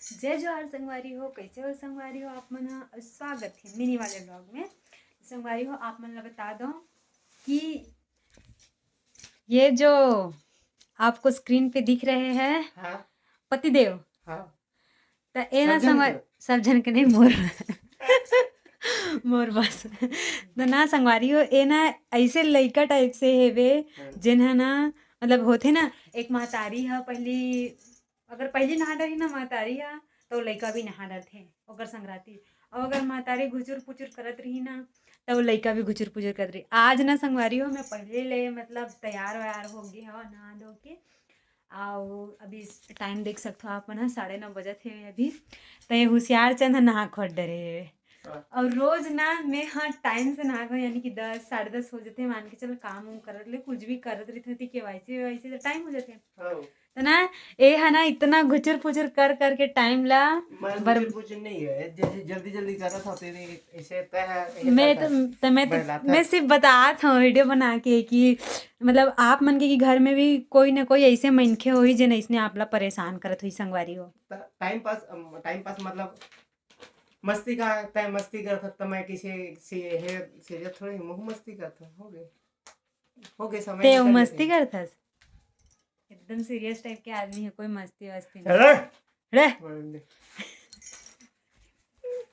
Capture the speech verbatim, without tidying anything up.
जय जोहार संगवारी हो, कैसे हो संगवारी हो आप मन ह? अउ स्वागत हे मिनी वाले vlog में। संगवारी हो, आप मन ला बता दो कि ये जो आपको screen पे दिख रहे हैं हाँ पतिदेव, हाँ त ए ना सब झन संगवारी, के? सब झन के नहीं, मोर मोर बस। त ना संगवारी हो, ए ना ऐसे लइका type से हेवे, हाँ। जेन ह ना, मतलब होथे ना, एक महतारी ह पहली, अगर पहली नहा डरही ना महतारी ह, त वो लइका भी नहा डरथे, ओकर संगराती। अउ अगर महतारी घुचुर पुचुर करत रही ना, त वो लइका भी घुचुर पुचुर करत रही। आज ना संगवारी हो, मैं पहले ले मतलब तैयार वैयार हो गे हव नहा धो के। अउ अभी टाइम देख सकथो आप मन ह, साढ़े नौ बजत हे अभी। त ये हुसियार चंद ह नहा खोट डरे हे। हाँ। अउ रोज ना मैं ह टाइम से नहा के, यानी कि दस, साढ़े दस हो जथे, मान के चल काम उम करत ले, कुछ भी करत रहिथे, के वाई सी, के वाई सी त टाइम हो जथे। हाँ। त ना, ए ह ना इतना घुचुर पुचुर कर करके टाइम ला मैं बर- कुछ कुछ नहीं है, जैसे जल्दी जल्दी करत होते नहीं, ऐसे तय है, ऐसे मैं तय तो है। त मैं तो बहलाता मैं है। सिर्फ बतात हूँ वीडियो बना के कि मतलब आप मन के कि घर में भी कोई ना कोई ऐसे मनखे होही जेन ऐसने आप ला परेशान करत होही संगवारी हो। टाइम पास, टाइम पास मतलब मस्ती का, तय मस्ती करत हस, त मैं किसे से हे सीरियस थोड़ी, मुँह मस्ती करत हूँ, हो गए, हो गए समय ते निकल मस्ती जाते। करथस? एकदम सीरियस टाइप के आदमी है, कोई मस्ती वस्ती नहीं। चल रे। रे। बोल दे।